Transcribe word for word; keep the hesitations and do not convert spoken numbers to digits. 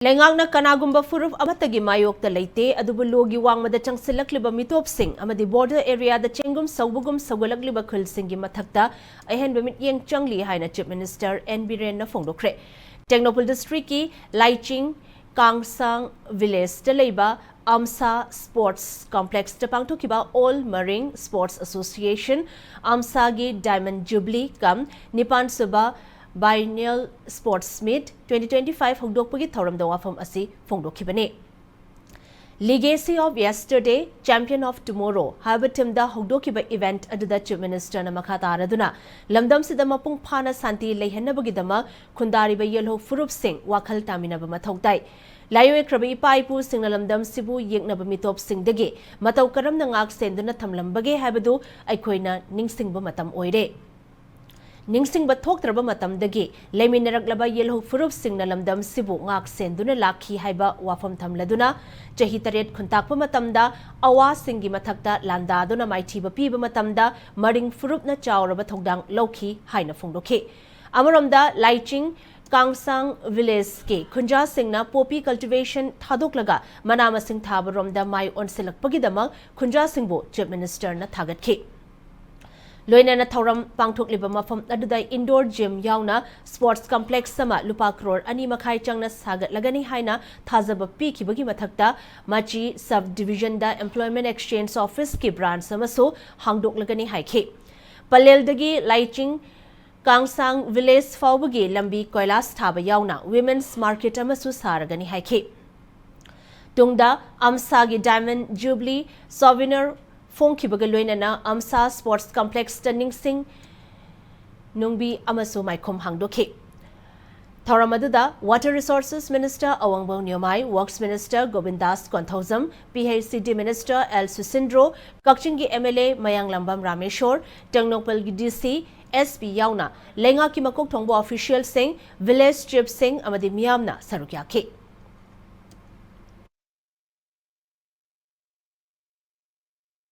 ꯂꯩꯉꯥꯛꯅ ꯀꯅꯥꯒꯨꯝꯕ ꯐꯨꯔꯨꯞ ꯑꯃꯠꯇꯒꯤ ꯃꯥꯌꯣꯛꯇ ꯂꯩꯇꯦ, ꯑꯗꯨꯕꯨ ꯂꯣꯒꯤ ꯋꯥꯡꯃꯗ ꯆꯪꯁꯤꯜꯂꯛꯂꯤꯕ ꯃꯤꯇꯣꯞꯁꯤꯡ ꯑꯃꯗꯤ ꯕꯣꯔꯗꯔ ꯑꯦꯔꯤꯌꯥꯗ ꯆꯦꯡꯒꯨꯝ ꯁꯧꯕꯒꯨꯝ ꯁꯧꯒꯠꯂꯛꯂꯤꯕ ꯈꯨꯜꯁꯤꯡꯒꯤ ꯃꯊꯛꯇ ꯑꯍꯦꯟꯕ ꯃꯤꯠꯌꯦꯡ ꯆꯪꯂꯤ ꯍꯥꯏꯅ ꯆꯤꯐ ꯃꯤꯅꯤꯁꯇꯔ ꯑꯦꯟ ꯕꯤꯔꯦꯟꯅ ꯐꯣꯡꯗꯣꯛꯈ꯭ꯔꯦ꯫ ꯇꯦꯡꯅꯧꯄꯜ ꯗꯤꯁꯇ꯭ꯔꯤꯛꯀꯤ ꯂꯥꯏꯆꯤꯡ ꯀꯥꯡꯁꯥꯡ ꯚꯤꯂꯦꯖꯇ ꯂꯩꯕ ꯑꯝꯁꯥ ꯁ꯭ꯄꯣꯔꯠꯁ ꯀꯣꯝꯄ꯭ꯂꯦꯛꯁꯇ ꯄꯥꯡꯊꯣꯛꯈꯤꯕ ꯑꯣꯜ ꯃꯔꯤꯡ ꯁ꯭ꯄꯣꯔꯠꯁ ꯑꯦꯁꯣꯁꯤꯌꯦꯁꯟ, ꯑꯝꯁꯥꯒꯤ ꯗꯥꯏꯃꯟ ꯖꯨꯕ꯭ꯂꯤ ꯀꯝ ꯅꯤꯄꯥꯟ ꯁꯨꯕ biennial sports meet twenty twenty five ꯍꯧꯗꯣꯛꯄꯒꯤ ꯊꯧꯔꯝꯗ ꯋꯥꯐꯝ ꯑꯁꯤ ꯐꯣꯡꯗꯣꯛꯈꯤꯕꯅꯤ꯫ Legacy of Yesterday, Champion of Tomorrow ꯍꯥꯏꯕ ꯊꯤꯝꯗ ꯍꯧꯗꯣꯛꯈꯤꯕ ꯏꯚꯦꯟꯠ ꯑꯗꯨꯗ ꯆꯤꯐ ꯃꯤꯅꯤꯁꯇꯔꯅ ꯃꯈꯥ ꯇꯥꯔꯗꯨꯅ ꯂꯝꯗꯝꯁꯤꯗ ꯃꯄꯨꯡ ꯐꯥꯅ ꯁꯥꯟꯇꯤ ꯂꯩꯍꯟꯅꯕꯒꯤꯗꯃꯛ ꯈꯨꯟꯗꯥꯔꯤꯕ ꯌꯦꯜꯍꯧ ꯐꯨꯔꯨꯞꯁꯤꯡ ꯋꯥꯈꯜ ꯇꯥꯃꯤꯟꯅꯕ ꯃꯊꯧ ꯇꯥꯏ꯫ ꯂꯥꯏꯑꯣꯏꯈ꯭ꯔꯕ ꯏꯄꯥ ꯏꯄꯨꯁꯤꯡꯅ ꯂꯝꯗꯝꯁꯤꯕꯨ ꯌꯦꯛꯅꯕ ꯃꯤꯇꯣꯞꯁꯤꯡꯗꯒꯤ ꯃꯇꯧ ꯀꯔꯝꯅ ꯉꯥꯛ ꯁꯦꯟꯗꯨꯅ ꯊꯝꯂꯝꯕꯒꯦ ꯍꯥꯏꯕꯗꯨ ꯑꯩꯈꯣꯏꯅ ꯅꯤꯡꯁꯤꯡꯕ ꯃꯇꯝ ꯑꯣꯏꯔꯦ꯫ ꯅꯤꯡꯁꯤꯡꯕ ꯊꯣꯛꯇ꯭ꯔꯕ ꯃꯇꯝꯗꯒꯤ ꯂꯩꯃꯤꯟꯅꯔꯛꯂꯕ ꯌꯦꯜꯍꯧ ꯐꯨꯔꯨꯞꯁꯤꯡꯅ ꯂꯝꯗꯝꯁꯤꯕꯨ ꯉꯥꯛ ꯁꯦꯟꯗꯨꯅ ꯂꯥꯛꯈꯤ ꯍꯥꯏꯕ ꯋꯥꯐꯝ ꯊꯝꯂꯗꯨꯅ, ꯆꯍꯤ ꯇꯔꯦꯠ ꯈꯨꯟꯇꯥꯛꯄ ꯃꯇꯝꯗ ꯑꯋꯥꯁꯤꯡꯒꯤ ꯃꯊꯛꯇ ꯂꯥꯟꯗꯥꯗꯨꯅ ꯃꯥꯏꯊꯤꯕ ꯄꯤꯕ ꯃꯇꯝꯗ ꯃꯔꯤꯡ ꯐꯨꯔꯨꯞꯅ ꯆꯥꯎꯔꯕ ꯊꯧꯗꯥꯡ ꯂꯧꯈꯤ ꯍꯥꯏꯅ ꯐꯣꯡꯗꯣꯛꯈꯤ꯫ ꯑꯃꯔꯣꯝꯗ ꯂꯥꯏꯆꯤꯡ ꯀꯥꯡꯁꯥꯡ ꯚꯤꯂꯦꯖꯀꯤ ꯈꯨꯟꯖꯥꯁꯤꯡꯅ ꯄꯣꯄꯤ ꯀꯜꯇꯤꯚꯦꯁꯟ ꯊꯥꯗꯣꯛꯂꯒ ꯃꯅꯥ ꯃꯁꯤꯡ ꯊꯥꯕꯔꯣꯝꯗ ꯃꯥꯏ ꯑꯣꯟꯁꯤꯜꯂꯛꯄꯒꯤꯗꯃꯛ ꯈꯨꯟꯖꯥꯁꯤꯡꯕꯨ ꯆꯤꯐ ꯃꯤꯅꯤꯁꯇꯔꯅ ꯊꯥꯒꯠꯈꯤ꯫ ꯂꯣꯏꯅꯅ ꯊꯧꯔꯝ ꯄꯥꯡꯊꯣꯛꯂꯤꯕ ꯃꯐꯝ ꯑꯗꯨꯗ ꯏꯟꯗꯣꯔ ꯖꯤꯝ ꯌꯥꯎꯅ ꯁ꯭ꯄꯣꯔꯠꯁ ꯀꯝꯄ꯭ꯂꯦꯛꯁ ꯑꯃ ꯂꯨꯄꯥ ꯀ꯭ꯔꯣꯔ ꯑꯅꯤ ꯃꯈꯥꯏ ꯆꯪꯅ ꯁꯥꯒꯠꯂꯒꯅꯤ ꯍꯥꯏꯅ ꯊꯥꯖꯕ ꯄꯤꯈꯤꯕꯒꯤ ꯃꯊꯛꯇ ꯃꯆꯤ ꯁꯕ ꯗꯤꯚꯤꯖꯟꯗ ꯑꯦꯝꯄ꯭ꯂꯣꯏꯃꯦꯟꯠ ꯑꯦꯛꯁꯆꯦꯟꯖ ꯑꯣꯐꯤꯁꯀꯤ ꯕ꯭ꯔꯥꯟꯆ ꯑꯃꯁꯨ ꯍꯥꯡꯗꯣꯛꯂꯒꯅꯤ ꯍꯥꯏꯈꯤ꯫ ꯄꯂꯦꯜꯗꯒꯤ ꯂꯥꯏꯆꯤꯡ ꯀꯥꯡꯁꯥꯡ ꯚꯤꯂꯦꯖ ꯐꯥꯎꯕꯒꯤ ꯂꯝꯕꯤ ꯀꯣꯏꯂꯥꯁ ꯊꯥꯕ ꯌꯥꯎꯅ ꯋꯤꯃꯦꯟꯁ ꯃꯥꯔꯀꯦꯠ ꯑꯃꯁꯨ ꯁꯥꯔꯒꯅꯤ ꯍꯥꯏꯈꯤ꯫ ꯇꯨꯡꯗ ꯑꯝꯁꯥꯒꯤ ꯗꯥꯏꯃꯟ ꯖꯨꯕ꯭ꯂꯤ ꯁꯣꯚꯦꯅꯤꯌꯔ ꯐꯣꯡꯈꯤꯕꯒ ꯂꯣꯏꯅꯅ ꯑꯝꯁꯥ ꯁ꯭ꯄꯣꯔꯠꯁ ꯀꯝꯄ꯭ꯂꯦꯛꯁꯇ ꯅꯤꯡꯁꯤꯡ ꯅꯨꯡꯕꯤ ꯑꯃꯁꯨ ꯃꯥꯏꯈꯨꯝ ꯍꯥꯡꯗꯣꯛꯈꯤ꯫ ꯊꯧꯔꯝ ꯑꯗꯨꯗ water resources minister Awangbam Nyomai, works minister Govindas Konthoujam, P H E D minister L Susindro, ꯀꯛꯆꯤꯡꯒꯤ ꯑꯦꯝ ꯑꯦꯜ ꯑꯦ ꯃꯌꯥꯡꯂꯥꯝꯕꯝ ꯔꯥꯃꯦꯁꯣꯔ, ꯇꯦꯡꯅꯧꯄꯜꯒꯤ ꯗꯤ ꯁꯤ, ꯑꯦꯁ ꯄꯤ ꯌꯥꯎꯅ ꯂꯩꯉꯥꯛꯀꯤ ꯃꯀꯣꯛ ꯊꯣꯡꯕ ꯑꯣꯐꯤꯁꯤꯌꯦꯜꯁꯤꯡ, ꯚꯤꯂꯦꯖ ꯆꯤꯐꯁꯤꯡ ꯑꯃꯗꯤ ꯃꯤꯌꯥꯝꯅ ꯁꯔꯨꯛ ꯌꯥꯈꯤ꯫